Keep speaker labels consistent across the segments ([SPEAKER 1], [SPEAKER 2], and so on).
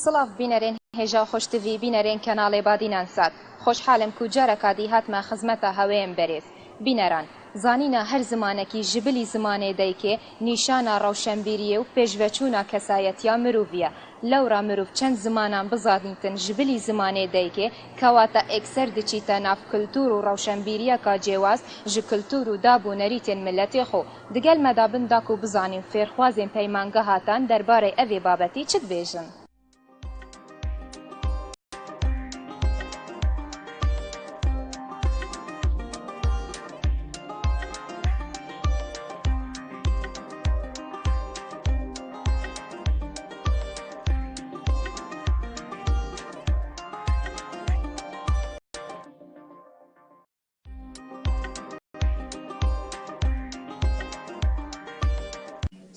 [SPEAKER 1] سڵاڤ بینەرێن هێژا و خۆشتڤی بینەرێن کەناڵێ بادینان سات خۆشحالم کو جارەکا دی هاتمە خزمەتا هەوێم بەرێز بینەران زانینا هەر زمانەکی ژ بلی زمانێ دەیکێ نیشانا ڕەوشەنبیریێ و پێشڤەچوونا کەسایەتیا مروڤیە لەورا مروڤ چەند زمانان بزانیتن ژ بلی زمانێ دەیکێ کەواتە ئێکسەر دچیتە ناڤ کلتور و ڕەوشەنبیریەکا جێواز ژ کلتور و داب و نەریتێن ملەتێ خۆ دگەل مەدا بن داکو بزانین فێرخوازێن پەیمانگەهاتان دەربارەی ئەڤێ بابەتی چ دبێژن.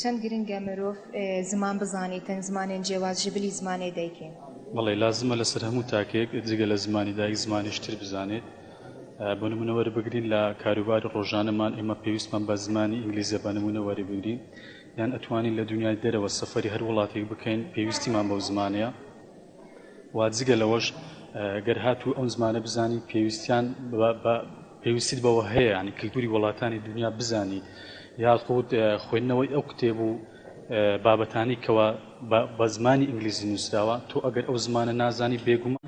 [SPEAKER 1] چەند گرنگە مرۆڤ زمان بزانیتن زمانێن جێواز ژ بلی زمانێ دایکێ.
[SPEAKER 2] بەڵێ لازمە لەسەر هەموو تاکێک جگە لە زمانی دایک زمانیش تر بزانێت بۆ نمونە وەربگرین لە کاروباری ڕۆژانەمان ئێمە پێویستمان بە زمانی ئینگلیزە بە نمونە وەربگرین یان ئەتوانین لە دنیای دەرەوە سەفەری هەر وڵاتێک بکەین پێویستیمان بەو زمانەیە و جگە لەوەش گەر هاتوو ئەو زمانە بزانی پێویستیان بە پێویستیت بەوە هەیە ینی کللتوری وڵاتانی دنیا بزانی یاخود خوێندنەوەی ئەو کتێب و بابەتانی کەوا بە زمانی ئینگلیزی نووسراوە تۆ ئەگەر ئەو زمانە نازانی بێگومان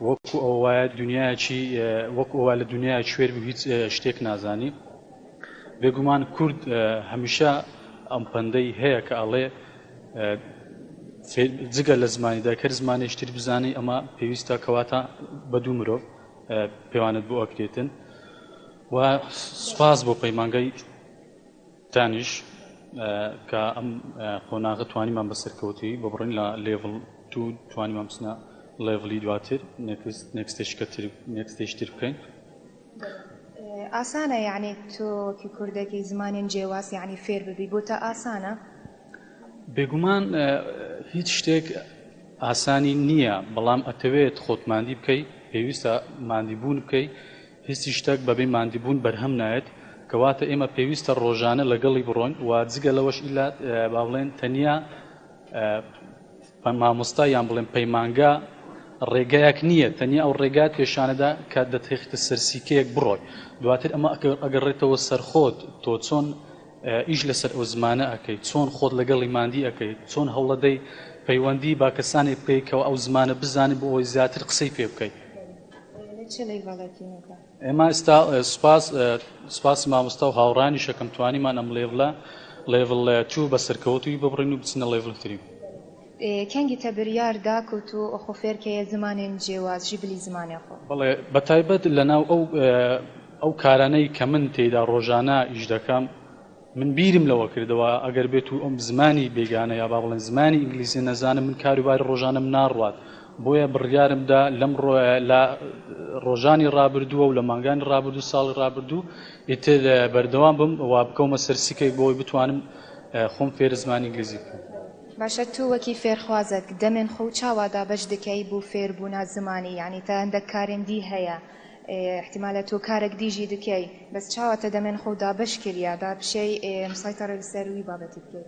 [SPEAKER 2] وەکو ئەوە وایە دنیایەکی وەکو ئەوە لە دنیای کوێر بوو هیچ شتێک نازانی بێگومان کورد هەمیشە ئەم پەندەی هەیە کە ئەڵێ جگە لە زمانی دایک هەر زمانێکی تر بزانی ئەمە پێویستە کەواتە بە دوو مرۆڤ پێوانت بۆ ئەکرێتن و سوپاس بۆ پەیمانگای تانیش کە ئەم قۆناغە توانیمان بە سەرکەوتوویی ببڕین لە level two توانیمان بچنە level ی دواتر next ێشکە تر next ێش تر بکەین.
[SPEAKER 1] ئاسانە یەعنی تۆ وەکی کوردەکی زمانێن جێواز یەعنی فێر ببی بۆ تە ئاسانە؟
[SPEAKER 2] بێگومان هیچ شتێک ئاسانی نییە بەڵام ئەتەوێت خۆت ماندی بکەی پێویستە ماندی بوون بکەی هیچ شتێک بەبێ ماندی بوون بەرهەم نایەت کەواتە ئێمە پێویستە ڕۆژانە لەگەڵی بڕۆین و جگە لەوەش ئیلا با بڵێن تەنیا مامۆستا یان بڵێن پەیمانگا ڕێگایەک نییە تەنیا ئەو ڕێگات پێشانەدا کە دەتخیتە سەر سیکەیەک بڕۆی دواتر ئەمە ئەگەڕێتەوە سەرخۆت تۆ چۆن ئیش لەسەر ئەو زمانە ئەکەی چۆن خۆت لەگەڵی ماندی ئەکەی چۆن هەوڵەدەی پەیوەندی با کەسانێک بکەی کەوا ئەو زمانە بزانن بۆ ئەوەی زیاتر قسەی پێ بکەی.
[SPEAKER 1] لە چ level ێکی نوکە؟
[SPEAKER 2] ئێمە ئێستا سوپاس سوپاسی مامۆستا و هاوڕانیش ئەکەم توانیمان ئەم level ە level two بە سەرکەوتووی ببڕین و بچینە level three.
[SPEAKER 1] کەنگی تە بریار دا کو تو خو فێر کەیە زمانێن جێواز ژی بلی زمانێ خو؟
[SPEAKER 2] بەڵێ بەتایبەت لەناو ئەو ئەو کارانەی کە من تێیدا ڕۆژانە ئیش دەکەم، من بیرم لەوە کردەوە ئەگەر بێت و ئەم زمانی بێگانە یا با بڵێن زمانی ئینگلیزی نەزانم من کاروباری ڕۆژانەم ناڕوات، بۆیە بڕیارم دا لەم لە ڕۆژانی ڕابردووە و لە مانگانی ڕابردوو ساڵی ڕابردوو ئیتر بەردەوام بم و بکەومە سەر سیکێک بۆ ئەوەی بتوانم خۆم فێری زمانی ئینگلیزی بکەم.
[SPEAKER 1] باشە تو وەکی فێرخوازەک دەمێن خو چاوا دابەش دکەی بو فێر بونا زمانی یانی تە هەندەک کارێن دی هەیە ئیحتیمالە تۆ کارەک دیژی دکەی بەس چاوا تە دەمێن خو دابەش کریا دا بشێی مسەیتەرە لسەر وی بابەتی بکەی.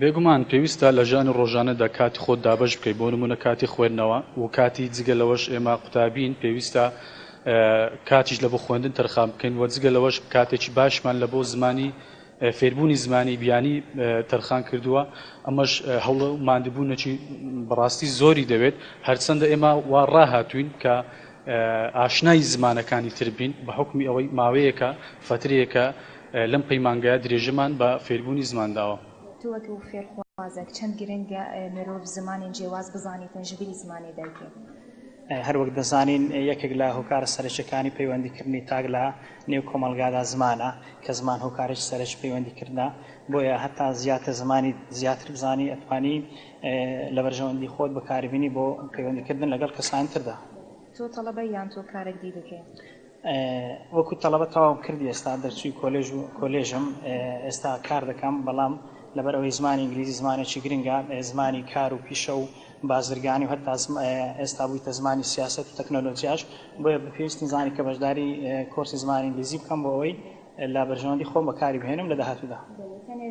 [SPEAKER 2] بێگومان پێویستە لە ژیانی ڕۆژانەدا کاتی خۆت دابەش بکەی بۆ نموونە کاتی خوێندنەوە و کاتی جگە لەوەش ئێمە قوتابین پێویستە کاتیش لە بۆ خوێندن تەرخان بکەین و جگە لەوەش کاتێکی باشمان لە بۆ زمانی فێربوونی زمانی بیانی تەرخان کردووە، ئەمەش هەوڵ و ماندووبوونێکی بەڕاستی زۆری دەوێت، هەرچەندە ئێمە وا ڕاهاتووین کە ئاشنای زمانەکانی تر بین بە حوکمی ئەوەی ماوەیەکە فەترەیەکە لەم پەیمانگایە درێژەمان بە فێربوونی زمان داوە.
[SPEAKER 1] تۆ وەکو فێرخوازێک چەند گرنگە مرۆڤ زمانێن جێواز بزانیتن ژ بلی زمانێ دایکێ؟
[SPEAKER 3] هەروەک دەزانین یەکێک لە هۆکارە سەرەکیەکانی پەیوەندیکردنی تاک لە نێو کۆمەڵگادا زمانە، کە زمان هۆکارێکی سەرەکی پەیوەندیکردنە، بۆیە هەتا زیاتر زمانی زیاتر بزانی ئەتوانی لە بەرژەوەندی خۆت بەکاریبینی بۆ پەیوەندیکردن لەگەڵ کەسانی تردا.
[SPEAKER 1] تۆ تەڵەبەی یان تۆ کارێک دی دەکەی؟
[SPEAKER 3] وەکو تەڵەبە تەواوم کردی ئێستا دەرچووی کۆلێژ و کۆلێژم ئێستا کار دەکەم بەڵام لەبەر ئەوەی زمانی ئینگلیزی زمانێکی گرنگە زمانی کار و پیشە و بازرگانی و هەتا ئێستا بوویتە زمانی سیاسەت و تەکنۆلۆجیاش بۆیە بە پێویستم زانی کە بەشداری کۆرسی زمانی ئینگلیزی بکەم بۆ ئەوەی لە بەرژەوەندی خۆم بەکاری بهێنم لە داهاتوودا.
[SPEAKER 1] تەنێ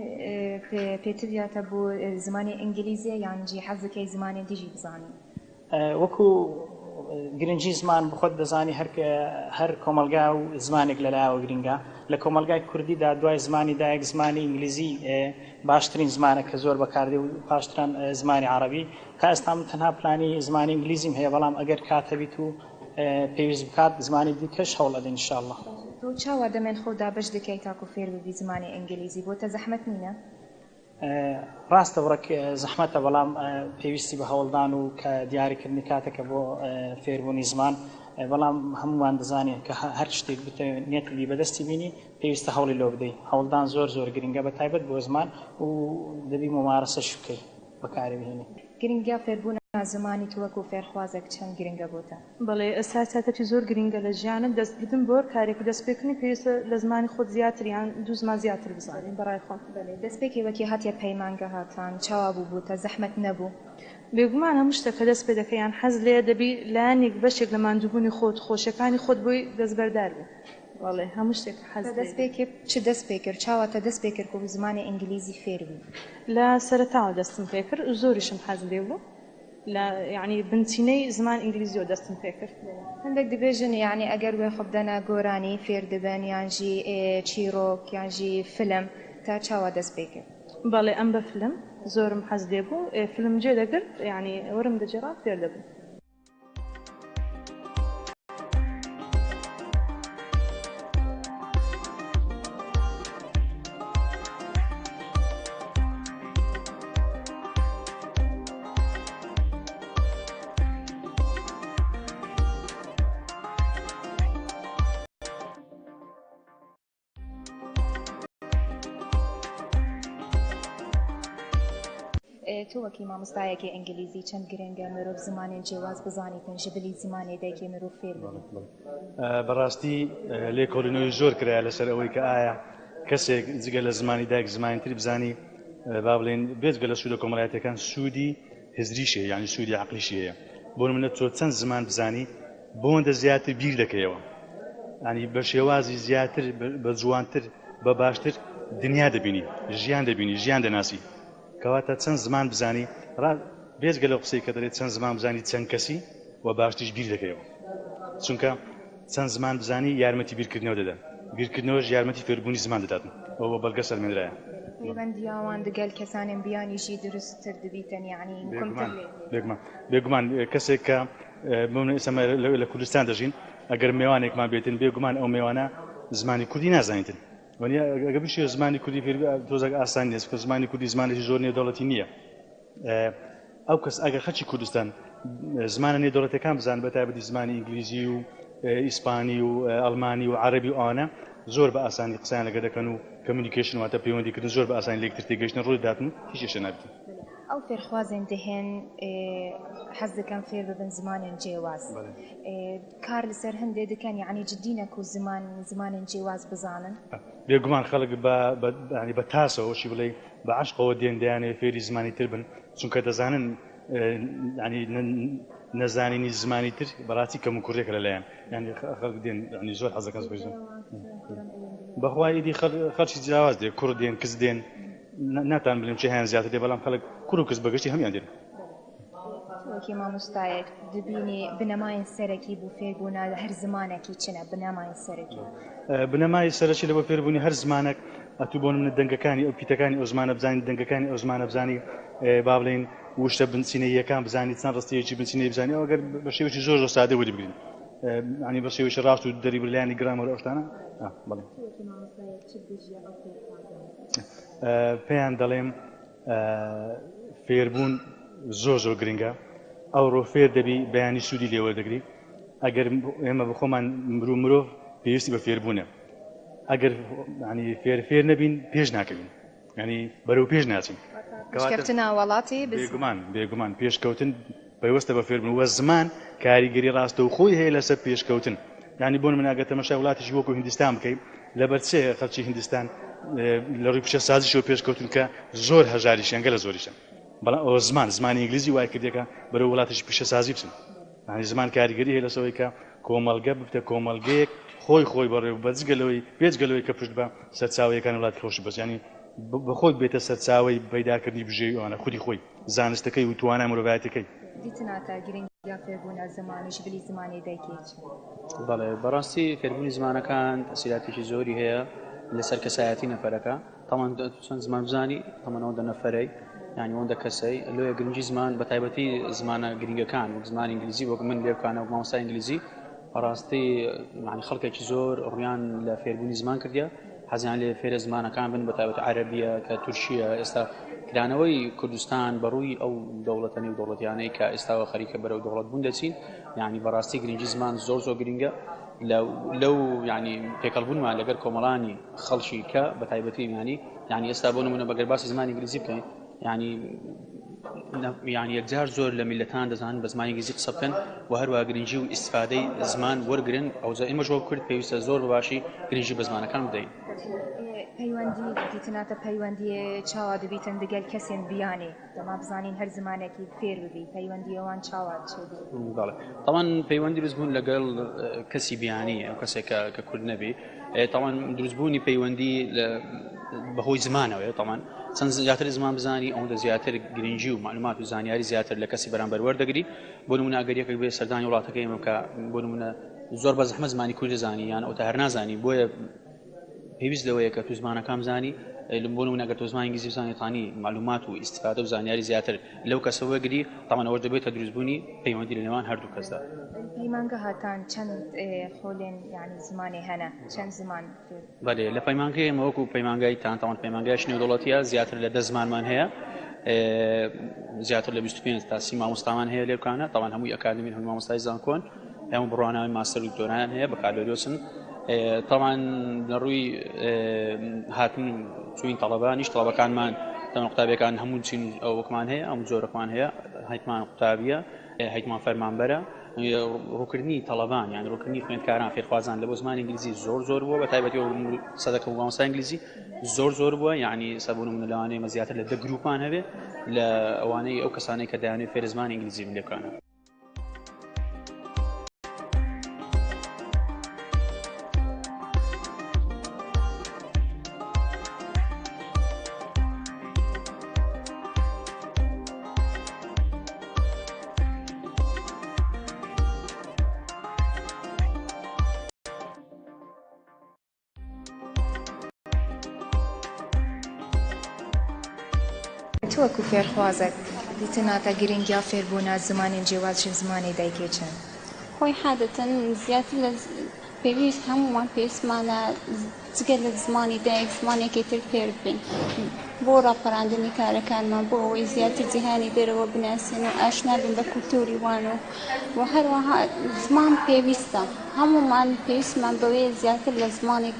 [SPEAKER 1] پێتڤیاتە بۆ زمانی ئینگلیزیە یان جی حەز دکەی زمانێ دیژی بزانی؟
[SPEAKER 3] وەکو گرنگی زمان بخۆت دەزانی هەر هەر کۆمەڵگا و زمانێک لەلایەوە گرنگە لە کۆمەڵگای کوردیدا دوای زمانی دایک زمانی ئینگلیزی باشترین زمانە کە زۆر بەکاردێ و پاشتران زمانی عەڕەبی تا ئێستا من تەنها پلانی زمانی ئینگلیزیم هەیە بەڵام ئەگەر کات هەبیت و پێویست بکات زمانی دیکەش هەوڵ ئەدەین ان شاء اللە.
[SPEAKER 1] تۆ چاوا دەمێن خۆ دابەش دکەی تاکو فێر ببی زمانی ئینگلیزی بۆتە زەحمەت نینە؟
[SPEAKER 3] ڕاستە بڕێک زەحمەتە بەڵام پێویستی بە هەوڵدان و کە دیاریکردنی کاتێکە بۆ فێربوونی زمان بەڵام هەموومان دەزانین کە هەر شتێک بتەوێت نیەتی بی بەدەستی بینی پێویستە هەوڵی لۆ بدەی هەوڵدان زۆر زۆر گرنگە بە تایبەت بۆ زمان و دەبی مومارەسەش بکەی بەکاری بهێنی.
[SPEAKER 1] گرنگە فێربوونا زمانی تو وەکو فێرخوازێک چەند گرنگە بۆ تە؟
[SPEAKER 4] بەڵێ ئێستا تاکەتی زۆر گرنگە لە ژیانت دەست بردن بۆ هەر کارێک و دەست پێکردنی پێویستە لە زمانی خۆت زیاتر یان دوو زمان زیاتر بزانی بەڕای خۆم.
[SPEAKER 1] بەلێ دەستپێکی وەکی هاتیە پەیمانگەهاتان چاوا بوو بۆتە زەحمەت نەبوو؟
[SPEAKER 4] بێگومان هەموو شتێک کە دەست پێ دەکەی یان حەز لێیە دەبی لایەنێک بەشێک لە ماندووبوونی خۆت خۆشیەکانی خۆت بۆی دەستبەردار بی بەڵێ هەموو شتێک کە حەز
[SPEAKER 1] تە
[SPEAKER 4] لێیە
[SPEAKER 1] دەست پێ کرد چ دەست پێ کرد چاوا تە دەست پێ کرد کو زمانی ئینگلیزی فێر بی؟
[SPEAKER 4] لە سەرەتاوە دەستم پێ کرد زۆریشم حەز لێ بوو. لە یەعنی بنچینەی زمان ئینگلیزیەوە دەستم پێکرد.
[SPEAKER 1] هەندێک دبێژن یەعنی ئەگەر وێ خو بدەنە گۆرانی فێر دبن یانژی چیرۆک یانژی فلم تا چاوا دەست پێ کرد؟
[SPEAKER 4] بەڵێ ئەم بە فلم زۆرم حەز لێ بوو فلم جێ دەگرت یەعنی وەرم دەگێڕا فێر دەبووم.
[SPEAKER 1] تۆ وەکی مامۆستایەکی ئینگلیزی چەند گرنگە مرۆڤ زمانێن جیاواز بزانیتن ji bilî zimanê دایکێ مرۆڤ فێر ببی؟
[SPEAKER 2] بەڕاستی لێکۆڵینەوەی زۆر کرایە لەسەر ئەوەی کە ئایا کەسێک جگە لە زمانی دایک زمانی تری بزانی با بڵێن بێجگە لە سوودە کۆمەڵایەتەکان سوودی هزریش هەیە یعنی سوودی عقلیشی هەیە بۆ نمونە تۆ چەند زمان بزانی بۆندە زیاتر بیر دەکەیەوە ینی بە شێوازی زیاتر بە جوانتر بە باشتر دنیا دەبینی ژیان دەبینی ژیان دەناسی کەواتە چەند زمان بزانی ڕا بێجگە لەو قسەی کە دەڵێت چەند زمان بزانی چەند کەسی و باشتریش بیر دەکەیەوە چونکە چەند زمان بزانی یارمەتی بیرکردنەوە دەدەن بیرکردنەوەش یارمەتی فێربوونی زمان دەدات ئەوە بە بەڵگە سەلمێنرایە.
[SPEAKER 1] پەیوەندیاوان دگەل کەسانێن بیانیژی دروستتر دبیتن یەعنی
[SPEAKER 2] کەمتر لێ بێگومان بێگومان کەسێک کە بۆ من ئێستا لە کوردستان دەژین ئەگەر مێوانێکمان بێتن بێگومان ئەو مێوانە زمانی کوردی نازانیتن وەنیە ئەگەر بشێ زمانی کوردی فێر تۆزێک ئاسان نییە چونکە زمانی کوردی زمانێکی زۆر نێودەوڵەتی نییە ئەو کەس ئەگەر خەڵکی کوردستان زمانە نێودەوڵەتەکان بزان بە تایبەتی زمانی ئینگلیزی و ئیسپانی و ئەڵمانی و عەربی و ئەوانە زۆر بە ئاسانی قسەیان لەگە دەکەن و communication واتە پەیوەندیکردن زۆر بە ئاسانی لێکتر تێگەیشتن ڕووی داتن و هیچ کێشە نابێت.
[SPEAKER 1] ئەو فێرخوازێن دهێن حەز دەکەن فێر ببن زمانێن جێواز کار لەسەر هەندێ دکەن یەعنی جدی نەکو زمان زمانێن جێواز بزانن؟
[SPEAKER 2] بێگومان خەڵک بە یانی بە تاسەوە چی بڵێی بە عەشقەوە دێن دەیانەوێت فێری زمانی تر بن چونکە دەزانن یانی نەزانینی زمانی تر بەڕاستی کەموکوڕیەکە لەلایان یانی خەڵک دێن یانی زۆر حەز دەکەن زۆر بەخوا ئیدی خەڵکی جیاواز دێ کوڕ دێن کچ دێن ناتان بلێم چی هەیان زیاتر دێ بەڵام خەڵک کوڕ و کچ بەگشتی هەموان دێن.
[SPEAKER 1] وەکی مامۆستایەک دبینی بنەمایên سەرەکی بۆ فێربوونا هەر زمانێکی چنە بنەمایên سەرەکی؟
[SPEAKER 2] بنەمای سەرەکی لە بۆ فێربوونی هەر زمانێک ئەتوو بۆ نمونە دەنگەکانی ئەو پیتەکانی ئەو زمانە بزانی دەنگەکانی ئەو زمانە بزانی با بڵێین وشتە بنچینەییەکان بزانی چەند ڕستەیەکی بنچینەیی بزانی ئەو ئەگەر بە شێوەیەکی زۆر زۆر سادە وەری بگرین ینی بە شێوەیەکی ڕاست و دەری بلایانی گرامەر ئەو شتانە بەڵێ پێیان دەڵێم فێربوون زۆر زۆر گرنگە ئەوڕۆ فێر دەبی بەیانی سوودی لێ وەردەگری ئەگەر ئێمە بخۆمان مرو مرۆڤ پێویستی بە فێربوونە ئەگەر ینی فێر فێر نەبین پێش ناکەوین ینی بەرەو پێش ناچین
[SPEAKER 1] پێشکەوتنە وەڵاتی
[SPEAKER 2] بێگومان بێگومان پێشکەوتن پەیوەستە بە فێربوون وە زمان کاریگەری ڕاستەوخۆی هەیە لەسەر پێشکەوتن یانی بۆ نمونە ئەگەر تەمەشای وڵاتێکی وەکو هیندستان بکەی لەبەر چێ خەڵکی هیندستان لە ڕووی پیشەسازیشەوە پێشکەوتون کە زۆر هەژاریشیان گەلە زۆریشن بەڵام ئەوە زمان زمانی ئینگلیزی وای کردێکە بەرەو وڵاتێکی پیشەسازی بچن یانی زمان کاریگەری هەیە لەسەرەوەی کە کۆمەڵگە ببتە کۆمەڵگەیەک خۆی خۆی بەڕێوە بە جگە لەوەی بێجگە لەوەی کە پشت بە سەرچاوەیەکانی وڵاتی خۆشی بەس ینی.
[SPEAKER 5] بەخۆی بێتە سەرچاوەی پەیداکردنی بژێوی ئەوانە، خودی خۆی، زانستەکەی و توانای مرۆڤایەتیەکەی.
[SPEAKER 1] دیتناتە گرنگیا فێربوونا زمانیش بلی زمانێ دایکێ چ؟
[SPEAKER 2] بەڵێ بەڕاستی فێربوونی زمانەکان تەسیراتێکی زۆری هەیە لەسەر کەسایەتی نەفەرەکە تاوان چەند زمان بزانی تەمەن ئەوەندە نەفەرەی یعنی ئەوەندە کەسەی لۆیە گرنگی زمان بە تایبەتی زمانە گرنگەکان وەک زمانی ئینگلیزی وەک من لێبکانە وەک مامۆستای ئینگلیزی بەڕاستی یعنی خەڵکێکی زۆر ڕویان لە فێربوونی زمان کردیە حەزیان لێ فێرە زمانەکان بن بە تایبەت عەرەبیە کە تورکیە ئێستا کرانەوەی کوردستان بەڕووی ئەو دەوڵەتە نێو دەوڵەتیانەی کە ئێستاوە خەریکە بەرەو دەوڵەت بوون دەچین یعنی بەڕاستی گرنگی زمان زۆر زۆر گرنگە لەو یعنی تێکەڵبوونمان لەگەر کۆمەڵانی خەڵکی کە بە تایبەتی یعنی یعنی ئێستا بۆ نمونە بەگەر باسی زمانی ئینگلیزی بکەین یعنی یعنی یەکجار زۆر لە میلەتان دەزانن بە زمانی ئینگلیزی قسە بکەن و هەروە گرنگی و ئیسفادەی زمان وەرگن ئەوجا ئێمەش وەک کورد پێویستە زۆر بە باشی گرنگی بە زمانەکان بدەین.
[SPEAKER 1] پەیوەندی دیتناتە پەیوەندی چاوا دبیتن دگەل کەسێن بیانی دەما بزانین هەر زمانێکی فێر ببی پەیوەندی ئەوان چاوا چێ بی؟
[SPEAKER 2] بەڵێ تاوان پەیوەندی دروستبوون لەگەڵ کەسی بیانی ئەو کەسێک کە کورد نەبی تاوان دروستبوونی پەیوەندی بەهۆی زمانەوەیە تاوان چەند زیاتر زمان بزانی ئەوەندە زیاتر گرنگی و معلومات و زانیاری زیاتر لە کەسی بەرامبەر وەردەگری بۆ نمونە ئەگەر یەکێک بێ سەردانی وڵاتەکەی ئێمە بکا بۆ نمونە زۆر بە زەحمەت زمانی کوردی زانی یان ئەوتا هەر نازانی بۆیە پێویست لەوەیە کە تو زمانەکان بزانی بۆ نمونە ئەگەر تۆ زمانی ئینگلیزی بزانی توانی معلومات و ئیستفادە و زانیاری زیاتر لەو کەسە وەرگری تاوان ئەوەش دەبێتە دروستبوونی پەیوەندی لە نێوان هەردوو کەسدا.
[SPEAKER 1] پەیمانگەهاتان چەند خۆلێن یانی زمانێ هەنە چەند زمان فێر.
[SPEAKER 2] بەلێ لە پەیمانگەی ئێمە وەکو پەیمانگای تان تاوان پەیمانگایش نێودەوڵەتیە زیاتر لە 10 زمانمان هەیە زیاتر لە 25 تا 30 مامۆستامان هەیە لێبکانە تاوان هەمووی ئەکادیمین هەموو مامۆستای زانکۆن هەموو بڕوانامەی ماستەر و دکتۆرایان هەیە بەکالۆریۆسن تاوان لە ڕووی هاتن چوین تەڵەبانیش تەڵەبەکانمان تەمە قوتابیەکان هەموو چین ئەوەکمان هەیە ئەم جۆرەکمان هەیە هەیتمان قوتابیە هەیتمان فەرمانبەرە ڕووکردنی تەڵەبان یان ڕووکردنی خوێندکاران فێرخوازان لە بۆ زمانی ئینگلیزی زۆر زۆر بووە بە تایبەتی سەدەکە و مامۆستای ئینگلیزی زۆر زۆر بووە یعنی سەبوون من لەوانەیە مە زیاتر لە دە گروپان هەبێ لە ئەوانەی ئەو کەسانەی کە دەیانەوێت فێر زمانی ئینگلیزی بن لێبکانە.
[SPEAKER 1] تو وەکو فێرخوازەک دیتناتە گرنگیا فێربوونا زمانێن جێواز ژ زمانێ دایکێ چەن؟
[SPEAKER 6] خۆی عادەتەن زیاتر لە پێویست هەموومان پێویستمانە جگە لە زمانی دایک زمانێکی تر فێر بین بۆ ڕاپەراندنی کارەکانمان بۆ ئەوەی زیاتر جیهانی دەرەوە بناسین و ئاشنا بین بە کولتوری وان و و هەروەها زمان پێویستە هەموومان پێویستمان بەوەیە زیاتر لە زمانێک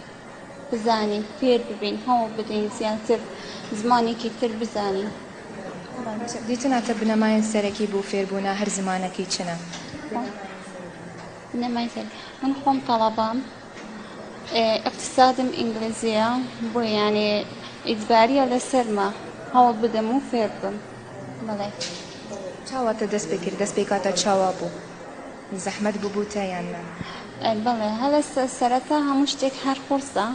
[SPEAKER 6] بزانین فێر ببین هەوڵ بدەین زیاتر زمانێکی تر بزانین.
[SPEAKER 1] دیتناتە بنەمایەن سەرەکی بۆ فێربوونا هەر زمانەکی چنە؟
[SPEAKER 6] بنەمای سەرەکی من خۆم تەڵەبەم ئیقتسادم ئینگلیزیە بۆیە یانێ ئیجباریە لەسەرمە هەوڵ بدەم و فێر بم بەڵێ.
[SPEAKER 1] چاوا تە دەست پێ کرد دەست پێکاتە چاوا بوو زەحمەت ببوو تە یان نا؟
[SPEAKER 6] بەڵێ هەلە سەرەتا هەموو شتێک هەر قورسە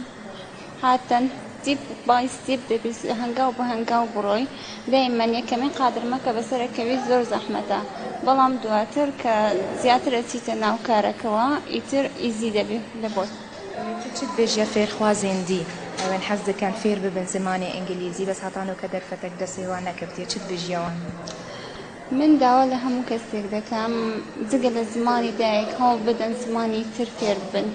[SPEAKER 6] هاتن ستیپ بای ستیپ دەبی هەنگاو بە هەنگاو بڕۆی دایمەن یەکەمین قادرمە کە بەسەرە کەوی زۆر زەحمەتە بەڵام دواتر کە زیاتر ئەچیتە ناو کارەکەوە ئیتر ئیزی دەبی لە بۆت.
[SPEAKER 1] تو چت بێژیە فێرخوازێن دی ئەوێن حەز دکەن فێر ببن زمانێ ئینگلیزی بەس هەتانۆ کە دەرفەتەک دەسێ وا نەکەفتیە چت بێژیە وان؟
[SPEAKER 6] من داوا لە هەموو کەسێک دەکەم جگە لە زمانی دایک هەوڵ بدەن زمانی تر فێر ببن.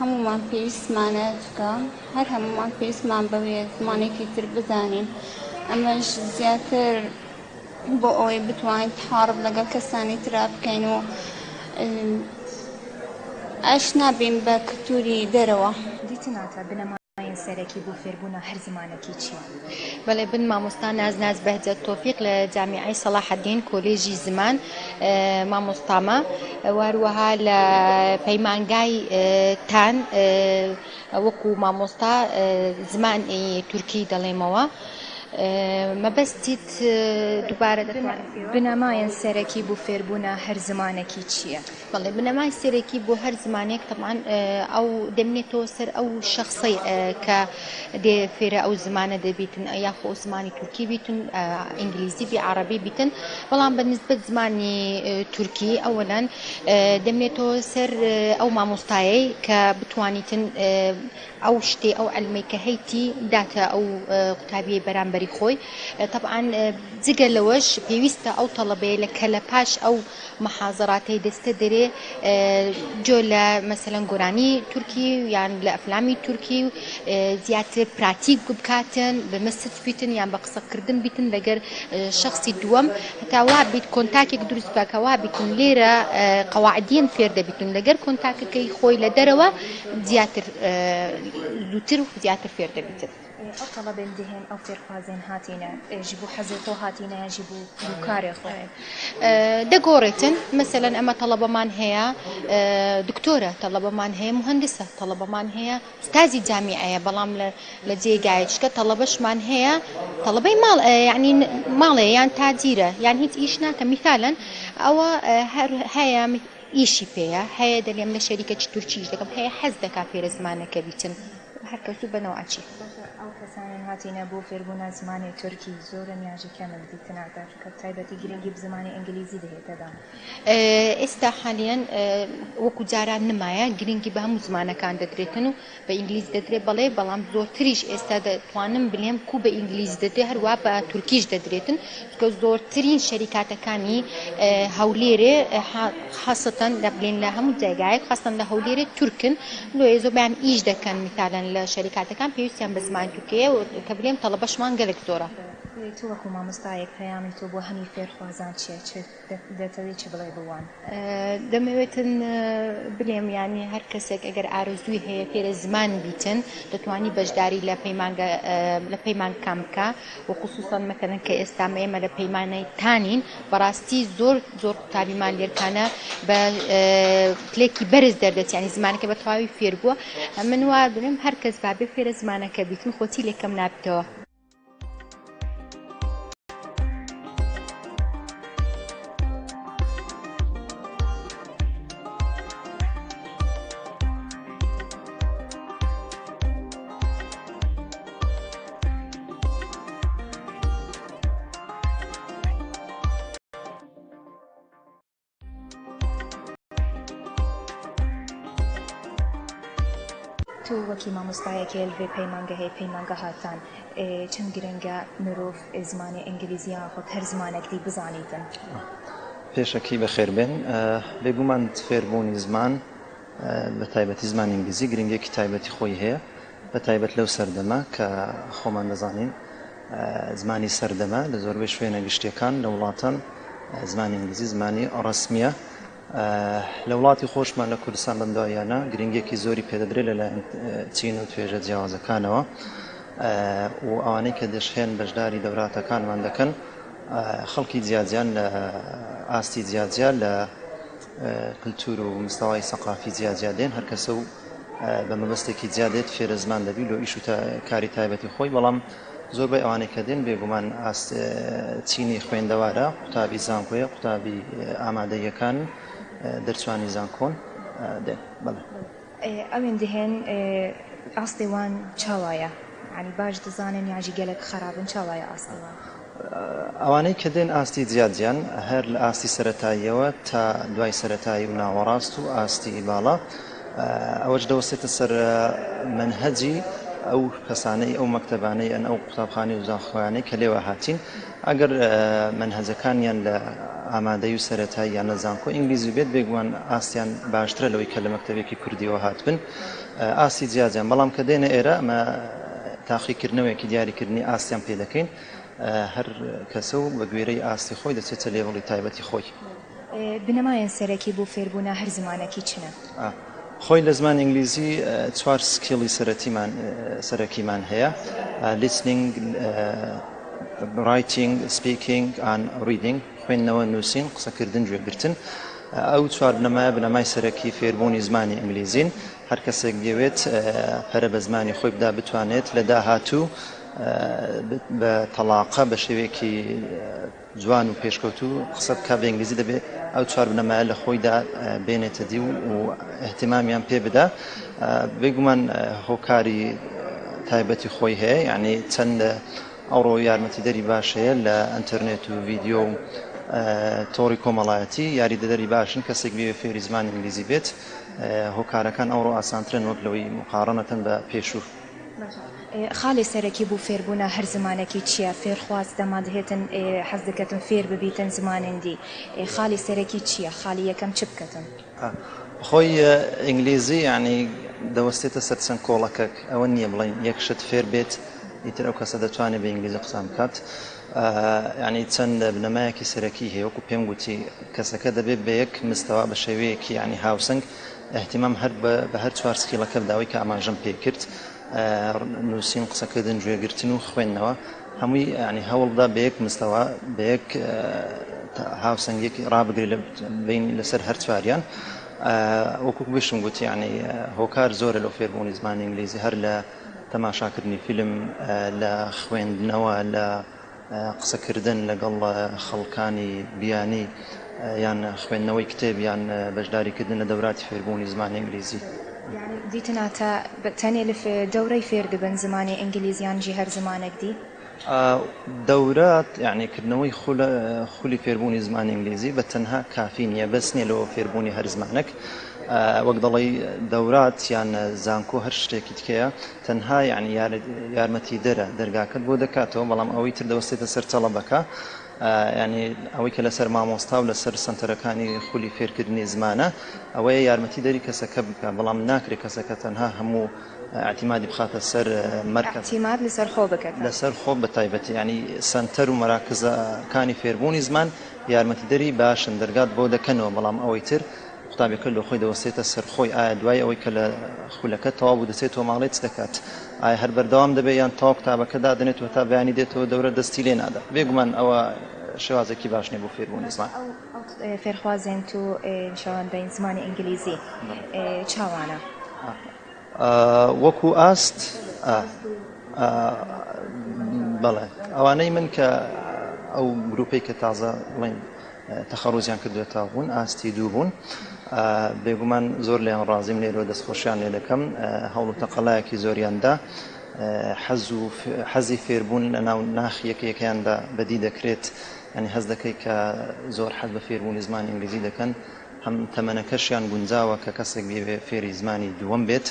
[SPEAKER 6] هەموومان پێویستمانە چونکە هەر هەموومان پێویستمان بەوەیە زمانێکی تر بزانین ئەمەش زیاتر بۆ ئەوەی بتوانین تحارب لەگەڵ کەسانی ترا بکەین و ئاشنا بین بە کلتوری دەرەوە.
[SPEAKER 1] دیتناتە بنەمایەن سەرەکی بۆ فێربوونا هەر زمانەکی چیە؟
[SPEAKER 7] بەڵێ بن مامۆستا نازناز بەهجەت تۆفیق لە جامیعەی سەڵاحەدین کۆلێژی زمان مامۆستامە و هەروەها لە پەیمانگای تان وەکو مامۆستا زمانی تورکی دەڵێمەوە. مەبەستیت دووبارە دەتوانیت پێوە؟
[SPEAKER 1] بنەمایەن سەرەکی بۆ فێربوونا هەر زمانەکی چییە؟
[SPEAKER 7] بەڵێ بنەمای سەرەکی بۆ هەر زمانێک تەبعەن ئەو دەمێنێتەوە سەر ئەو شەخسەی کە دێ فێرە ئەو زمانە دەبیتن یاخۆ ئەو زمانی تورکی بیتن ئینگلیزی بی عەڕەبی بیتن بەڵام بە نسبەت زمانی تورکی ئەوەلەن دەمێنێتەوە سەر ئەو مامۆستایەی کە بتوانیتن ئەو شتەی ئەو عەلمەی کە هەیتی داتە ئەو قوتابیەی بەرامبەری خۆی تەبعەن جگە لەوەش پێویستە ئەو تەڵەبەیە لە کە لە پاش ئەو محازەراتەی دەستە دەرێ جۆ لە مەسەلەن گۆرانی تورکی یان لە ئەفلامی تورکی و زیاتر پراتیک بکاتن بە message بیتن یان بە قسەکردن بیتن لەگەر شخصی دووەم هەتا وا بیت کۆنتاکێک دروست بکە کە وا بیتن لێرە قەواعدیەن فێر دەبیتن لەگەر کۆنتاکەکەی خۆی لە دەرەوە زیاتر زووتر و زیاتر فێر دەبیتن.
[SPEAKER 1] ئەو تەڵەبێن دهێن ئەو فێرخوازێن هاتینە ژی بوو حەزێ خۆ هاتینە یان ژی بوو بوو کارێ خۆ؟
[SPEAKER 7] دەگۆڕێتن مەسەلەن ئەمە تەڵەبەمان هەیە دکتۆرە تەڵەبەمان هەیە موهەندسە تەڵەبەمان هەیە ئوستازی جامیعەیە بەڵام لە لە جێگایەکشکە تەڵەبەشمان هەیە تەڵەبەی ماڵ یعنی ماڵێ یان تاجیرە یان هیچ ئیش ناکە میثالەن ئەوە هەر هەیە ئیشی پێیە هەیە دەلێم لە شەریکەکی تورکی ئیش دەکەم هەیە حەز دەکا فێرە زمانەکە بیتن هەر کەس و بە نەوعەکی.
[SPEAKER 1] باشە ئەو کەسانەن هاتینە بۆ فێربوونا زمانێ تورکی زۆرن یانژی کەمن دیتنا تا چونکە تایبەتی گرنگی ب زمانێ ئینگلیزی دهێتە دان.
[SPEAKER 7] ئێستا حالیەن وەکو جاران نمایە گرنگی بە هەموو زمانەکان دەدرێتن و بە ئینگلیزی دەدرێ بەڵێ بەڵام زۆرتریش ئێستا دەتوانم بلێم کو بە ئینگلیزی دەدرێ هەروا بە تورکیش دەدرێتن چونکە زۆرترین شەریکاتەکانی هەولێرێ خاسەتەن لە بلێن لە هەموو جێگایەک خاستەن لە هەولێرێ تورکن لۆیە زۆربەیان ئیش دەکەن میتالەن لە شەریکاتەکان پێویستیان بە زمانی تورکیە کە بلێم تەڵەبەشمان گەلێک زۆرە.
[SPEAKER 1] تۆ وەکو مامۆستایەک پەیامی تۆ بۆ هەمی فێرخوازان چیە؟ چ دەتەوێ چ بڵێ بۆ وان؟
[SPEAKER 7] دەمەوێتن بلێم یانی هەر کەسێک ئەگەر ئارەزووی هەیە فێرە زمان بیتن دەتوانی بەشداری لە پەیمانگە لە پەیمانگەکان بکا و خصوصا مەتەلەن کە ئێستا ئێمە لە پەیمانەی تانین بەڕاستی زۆر زۆر قوتابیمان لێرکانە بە پلێکی بەرز دەردەچێت یانی زمانەکە بە تەواوی فێر بووە من وا بلێم هەر کەس با بێ فێرە زمانەکە بیتن خۆچی لێکەم نابتەوە.
[SPEAKER 1] تۆ وەکی مامۆستایەکێ لڤێ پەیمانگەهێ پەیمانگەهاتان چەند گرنگە مرۆڤ زمانێ ئینگلیزی یاخود هەر زمانەک دی بزانیتن؟
[SPEAKER 8] پێشەکی بەخێربێن. بێگومان فێربوونی زمان بە تایبەتی زمانی ئینگلیزی گرنگیەکی تایبەتی خۆی هەیە بە تایبەت لەو سەردەمە کە خۆمان دەزانین زمانی سەردەمە لە زۆربەی شوێنە گشتیەکان لە وڵاتان زمانی ئینگلیزی زمانی ڕەسمیە لە وڵاتی خۆشمان لە کوردستان بەم دواییانە گرنگیەکی زۆری پێدەدرێت لەلایەن چین و توێژە جیاوازەکانەوە و ئەوانەی کە دەشهێن بەشداری دەوراتەکانمان دەکەن خەڵکی جیاجیان لە ئاستی جیاجیا لە کللتور و مستەوای سەقافی جیاجیا دێن هەرکەسە و بە مەبەستێکی جیا دێت فێرە زمان دەبی لۆ ئیش و کاری تایبەتی خۆی بەڵام زۆربەی ئەوانەی کە دێن بێگومان ئاست چینی خوێندەوارە قوتابی زانکۆیە قوتابی ئامادەییەکان دەرچوانی زانکۆن دێن بەڵێ.
[SPEAKER 1] ئەوێن دهێن ئاستێ وان چاوایە یانی باش دزانن یاژی گەلەک خەرابن چاوایە ئاستێ وان؟
[SPEAKER 8] ئەوانەی کە دێن ئاستی جیا جیان هەر لە ئاستی سەرەتاییەوە تا دوای سەرەتایی و ناوەڕاست و ئاستی باڵا ئەوەش دەوەستێتە سەر مەنهەجی ئەو کەسانەی ئەو مەکتەبانەی ئەن ئەو قوتابخانەی و زانکۆیانەی کە لێوە هاتین ئەگەر مەنهەجەکانیان لە ئامادەی و سەرەتایی یان لە زانکۆ ئینگلیزی بێت بێگومان ئاستیان باشترە لەوەی کە لە مەکتەبێکی کوردیەوە هاتبن ئاستی جیاجیان بەڵام کە دێنە ئێرە ئەمە تاقیکردنەوەیەکی دیاریکردنی ئاستیان پێ دەکەین هەر کەسە و بە گوێرەی ئاستی خۆی دەچێتە level ی تایبەتی خۆی.
[SPEAKER 1] بنەمایەن سەرەکی بۆ فێربوونا هەر زمانەکی چنە؟
[SPEAKER 8] خۆی لە زمانی ئینگلیزی چوار skill ی سەرەتیمان سەرەکیمان هەیە، listening، writing، speaking and reading، خوێندنەوە، نووسین، قسەکردن، گوێگرتن. ئەو چوار بنەمایە بنەمای سەرەکی فێربوونی زمانی ئینگلیزین. هەر کەسێک بیەوێت پەرە بە زمانی خۆی بدا بتوانێت لە داهاتوو. بە تەڵاقە بە شێوەیەکی جوان و پێشکەوتوو قسە بکا بە ئینگلیزی دەبێ ئەو چوار بنەمایە لە خۆیدا بێنێتە دی و ئیهتیمامیان پێ بدا بێگومان هۆکاری تایبەتی خۆی هەیە یعنی چەند ئەوڕۆ یارمەتیدەری باش هەیە لە ئەتەرنێت و ڤیددیو و تۆڕی کۆمەڵایەتی یاریدەدەری باشن کەسێک بێ فێری زمانی ئینگلیزی بێت هۆکارەکان ئەوڕۆ ئاسانترن وەک لەوەی مقارنەتەن بە پێشوو.
[SPEAKER 1] باشە خاڵی سەرەکی بو فێربونا هەر زمانەکی چیە؟ فێرخواز دەما دهێتن حەز دکەتن فێر ببیتن زمانێن دی خاڵی سەرەکی چیە؟ خاڵی یەکەم چ بکەتن؟
[SPEAKER 8] خۆی ئینگلیزی یانی دەوەستێتە سەر چەند کۆڵەکەک ئەوە نییە بڵێین یەک شت فێر بێت ئیتر ئەو کەسە دەتوانێت بە ئینگلیزی قسان بکات یانی چەند بنەمایەکی سەرەکی هەیە وەکو پێم گوتی کەسەکە دەبێت بە یەک مستەوا بە شێوەیەکی یانی هاوسەنگ ئیهتیمام هەر بە هەر چوار skill ەکە بدا ئەوەی کە ئاماژەم پێ کرد نووسین قسەکردن گوێگرتن و خوێندنەوە هەمووی یانی هەوڵ بدا بە یەک مستەوا بە یەک هاوسەنگیەک ڕابگرێت لە بین لەسەر هەر چواریان وەکو بشم گوت یانی هۆکار زۆرە لەو فێربوونی زمانی ئینگلیزی هەر لە تەماشاکردنی فیلم لە خوێندنەوە لە قسەکردن لەگەڵ خەڵکانی بیانی یان خوێندنەوەی کتێب یان بەشداریکردن لە دەوراتی فێربوونی زمانی ئینگلیزی.
[SPEAKER 1] یانی دیتنا تە تەنێ لف دەورەی فێر دبن زمانێ ئینگلیز یان ژی هەر زمانەک دی؟
[SPEAKER 8] دەورات یانی کردنەوەی خول خولی فێربوونی زمانی ئینگلیزی بە تەنها کافی نییە بەس نییە لۆ فێربوونی هەر زمانەک وەک دەڵێی دەورات یان زانکۆ هەر شتێکی تکەیە تەنها یانی یارمەتیدەرە دەرگاکەت بۆ دەکاتەوە بەڵام ئەوەی تر دەوەستێتە سەر تەڵەبەکە یانی ئەوەی کە لەسەر مامۆستا و لەسەر سەنتەرەکانی خولی فێرکردنی زمانە ئەوەیە یارمەتی دەری کەسەکە بکە بەڵام ناکرێت کەسەکە تەنها هەموو اعتمادی بخاتە سەر مەرکەز
[SPEAKER 1] اعتماد لەسەر خۆ بکەتە
[SPEAKER 8] لەسەر خۆ بە تایبەتی یانی سەنتەر و مەراکزەکانی فێربوونی زمان یارمەتیدەری باشن دەرگات بۆ دەکەنەوە بەڵام ئەوەی تر قوتابیەکە لۆخۆی دەوەستێتە سەر خۆی ئایا دوای ئەوەی کە لە خولەکە تەواو بوو دەچێتەوە ماڵێ چ دەکات؟ ئایا هەر بەردەوام دەبێت یان تەواو قوتابەکە دادەنێت و هەتا بەیانی دێتەوە دەورە دەستی لێ نادا؟ بێگومان ئەوە شێوازێکی باش نیە بۆ فێربوونی زمان.
[SPEAKER 1] ئەو فێرخوازێن تو نیشان دەین زمانی ئینگلیزی چاوانە؟
[SPEAKER 8] وەکو ئاست بەڵێ ئەوانەی من کە ئەو گروپەی کە تازە بڵێن تەخەڕوجیان کردووە تا بوون ئاستی دوو بوون بێگومان زۆر لێیان ڕازیم لێرەوە دەستخۆشیان لێ دەکەم هەوڵ و تەقەلایەکی زۆریان دا حەز و حەزی فێربوون لە ناو ناخی یەکە یەکەیاندا بەدی دەکرێت یانی هەست دەکەی کە زۆر حەز بە فێربوونی زمانی ئینگلیزی دەکەن هەم تەمەنەکەشیان گونجاوە کە کەسێک بیەوێ فێری زمانی دووەم بێت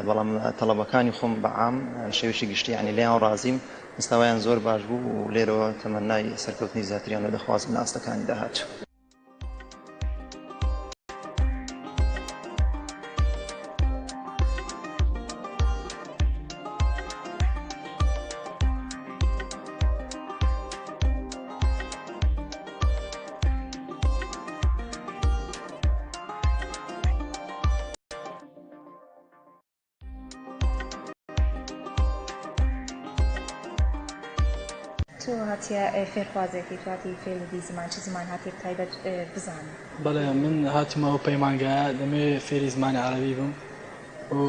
[SPEAKER 8] بەڵام تەڵەبەکانی خۆم بە عام شێوەیەکی گشتی یانی لێیان ڕازیم مستەوایان زۆر باش بوو و لێرەوە تەمەنای سەرکەوتنی زیاتریان لۆ دەخوازم لە ئاستەکانی داهاتوو.
[SPEAKER 1] تۆ هاتیە فێرخوازێکی تو هاتی فێر ببی زمان چ زمان هاتی تایبەت بزانی؟
[SPEAKER 9] بەڵێ من هاتمە ئەو پەیمانگایە دەمەوێ فێری زمانی عەرەبی بم و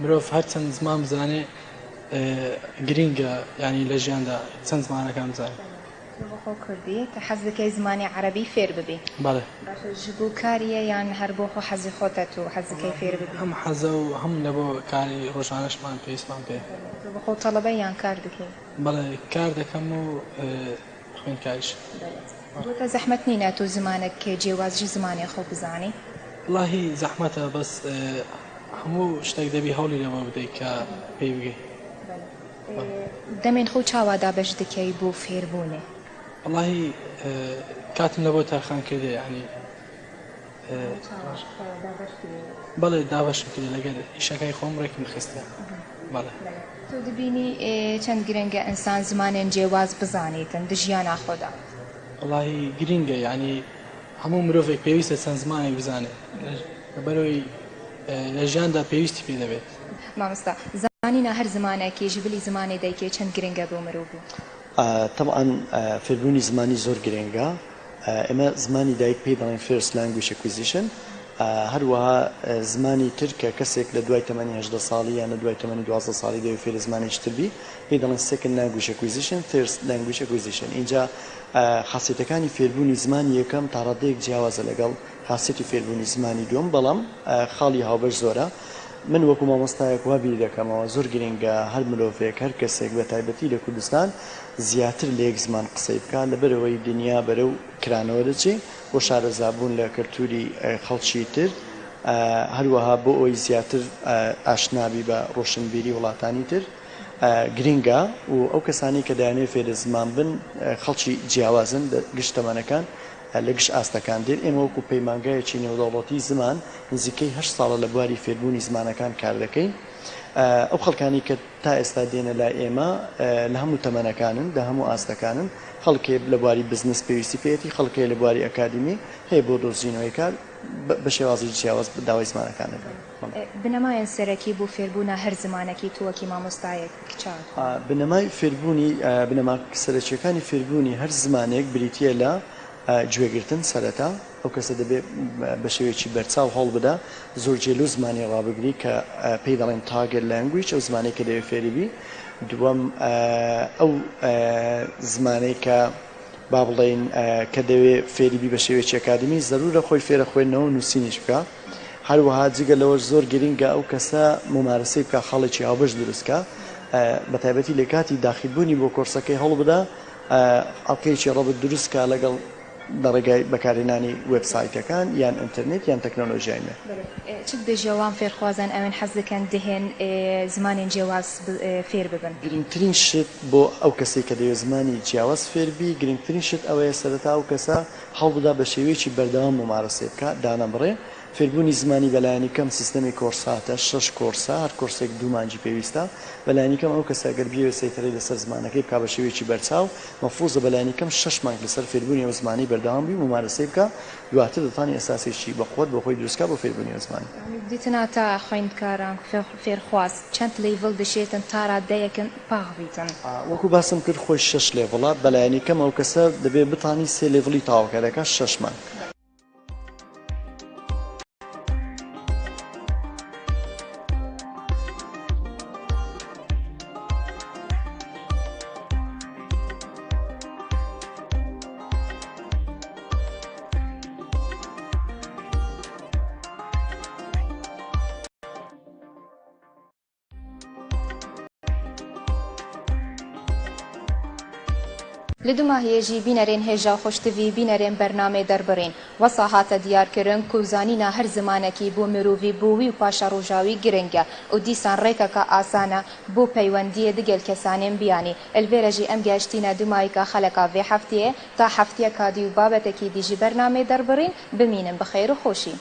[SPEAKER 9] مرۆڤ هەرچەند زمان بزانێ گرینگە یانی لە ژیاندا چەند زمانەکان بزانێ.
[SPEAKER 1] تۆ بۆ خۆ کوردی تە حەز دەکەی زمانی عەرەبی فێر ببی؟
[SPEAKER 9] بەڵێ.
[SPEAKER 1] باشە ژ بۆ کاریە یان هەر بۆ خۆ حەزی خۆتە تۆ حەز دەکەی فێر ببی؟
[SPEAKER 9] هەم حەزە و هەم لە بۆ کاری ڕۆژانەشمان پێویستمان پێیە.
[SPEAKER 1] تۆ بۆ خۆ تەڵەبەی یان کار دەکەی؟
[SPEAKER 9] بەڵێ کار دەکەم و خوێندکاریشم.
[SPEAKER 1] بەلێ. بۆ تە زەحمەت نینە تۆ زمانەک جێواز ژ زمانێ خۆ بزانی؟
[SPEAKER 9] وەڵاهی زەحمەتە بەس هەموو شتەک دەبی هەوڵی لەبۆ بدەی کە پێی بگەی.
[SPEAKER 1] بەلێ. دەمێن خۆ چاوا دابەش دکەی بۆ فێربوونێ؟
[SPEAKER 9] وەڵاهی کاتم لەبۆ تەرخان کردێ یانی بەڵێ دابەشم کردێ لەگەر ئیشەکای خۆم ڕێکم خستێ بەڵێ.
[SPEAKER 1] تۆ دبینی چەند گرنگە ئینسان زمانێن جێواز بزانیتن د ژیانا خۆدا؟
[SPEAKER 9] وەڵاهی گرینگە یانی هەموو مرۆڤێک پێویستە چەند زمانێک بزانێ لەبەرئەوەی لە ژیاندا پێویستی پێ دەبێت.
[SPEAKER 1] مامۆستا زانینا هەر زمانێکی ژبلی زمانێ دایکێ چەند گرنگە بۆ مرۆڤ؟
[SPEAKER 10] تەبعەن فێربوونی زمانی زۆر گرنگە ئێمە زمانی دایک پێی دەڵێن First Language Acquisition.
[SPEAKER 8] هەروەها زمانی تر کە کەسێک لە دوای تەمەنی 18 ساڵی یان لە دوای تەمەنی 12 ساڵی دەوێت فێری زمانێکی تر بی پێی دەڵێن second language acquisition third language acquisition ئینجا خاسیەتەکانی فێربوونی زمانی یەکەم تا ڕادەیەک جیاوازە لەگەڵ خاسیەتی فێربوونی زمانی دووەم بەڵام خاڵی هاوبەش زۆرە من وەکو مامۆستایەک وا بیر دەکەمەوە زۆر گرنگە هەر مرۆڤێک هەر کەسێک بە تایبەتی لە کوردستان زیاتر لە یەک زمان قسەی بکا لەبەرئەوەی دنیا بەرەو کرانەوە دەچێ بۆ شارەزابوون لە کەلتوری خەڵکی تر هەروەها بۆ ئەوەی زیاتر ئاشنابی بە ڕۆشنبیری وڵاتانی تر گرنگە و ئەو کەسانەی کە دەیانەوێت فێرە زمان بن خەڵکی جیاوازن لە گشت تەمەنەکان لە گشت ئاستەکان دێن ئێمە وەکو پەیمانگایەکی نێودەوڵەتی زمان نزیکەی هەشت ساڵە لە بواری فێربوونی زمانەکان کار دەکەین ئەو خەڵکانەی کە تا ئێستا دێنە لای ئێمە لە هەموو تەمەنەکانن لە هەموو ئاستەکانن خەڵک هەیە لە بواری بزنس پێویستی پێیەتی خەڵک هەیە لە بواری ئەکادیمی هەیە بۆ دۆزینەوەی کار بە شێوازی جیاواز داوای زمانەکان دەکەن.
[SPEAKER 1] بنەمایەن سەرەکی بۆ فێربوونا هەر زمانەکی تۆ وەکی مامۆستایەک چا؟
[SPEAKER 8] بنەمای فێربوونی، بنەما سەرەکییەکانی فێربوونی هەر زمانێک بریتییە لە گوێگرتن سەرەتا، ئەو کەسە دەبێ بە شێوەیەکی بەرچاو هەوڵ بدا زۆر جێ لەو زمانەی ڕابگری کە پێی دەڵێن target language ئەو زمانەی کە دەوێ فێری بی. دووەم ئەو زمانەی کە با بڵێین کە دەوێ فێری بی بە شێوەیەکی ئەکادیمی زەرورە خۆی فێرە خوێندنەوە و نووسینیش بکا. هەروەها جگە لەوەش زۆر گرنگە ئەو کەسە مومارەسەی بکا خاڵێکی هاوبەش دروست کا بە تایبەتی لە کاتی داخیل بوونی بۆ کۆرسەکەی هەوڵ بدا ئەڵقەیەکی ڕەبت دروست کا لەگەڵ لە ڕێگای بەکارهێنانی وێب سایتەکان یان ئینتەرنێت یان تەکنۆلۆژیای نوێ.
[SPEAKER 1] چ دبێژە وان فێرخوازان ئەوێن حەز دکەن دهێن زمانێن جێواز فێر ببن؟
[SPEAKER 8] گرنگترین شت بۆ ئەو کەسەی کە دەیەوێت زمانی جیاواز فێر بی گرنگترین شت ئەوەیە سەرەتا ئەو کەسە هەوڵبدا بە شێوەیەکی بەردەوام مومارەسەی بکا دانەبڕێ فێربوونی زمانی بەلایەنی کەم سیستەمی کۆرساتە، شەش کۆرسە، هەر کۆرسێک دوو مانگی پێویستە، بەلایەنی کەم ئەو کەسە گەر بیەوێت سەیتەرەی لەسەر زمانەکەی بکا بە شێوەیەکی بەرچاو، مەفروزە بەلایەنی کەم شەش مانگ لەسەر فێربوونی ئەو زمانەی بەردەوام بی و مومارەسەی بکا، دواتر دەتوانی ئەساسێکی بەقوەت بۆ خۆی دروست کا بۆ فێربوونی ئەو زمانە.
[SPEAKER 1] دیتنا تا خوێندکاران، فێرخواز، چەند level دشێتن تا رادەیەکن پاخ بیتن؟
[SPEAKER 8] وەکو باسم کرد خۆی شەش level ە، بەلایەنی کەم ئەو کەسە دەبێ بتانی سێ level ی تەواو کە دەکا شەش مانگ.
[SPEAKER 1] Li dumahiyê jî bînerên hêja xweştivî bînerên bernamê derbirîn. Wesa hate diyarkirin ku zanîna her zimanekî bo mirovî bo wî û paşeroja wî giring e û dîsan rêkeka asan e bo peywendiyê digel kesanên biyanî. Li vê re jî em gehiştîne dumayîka xeleka vê hefteyê ta hefteyeka dî û babetekî dî ji bernamê derbirîn bimînin bi xêr û xweşî.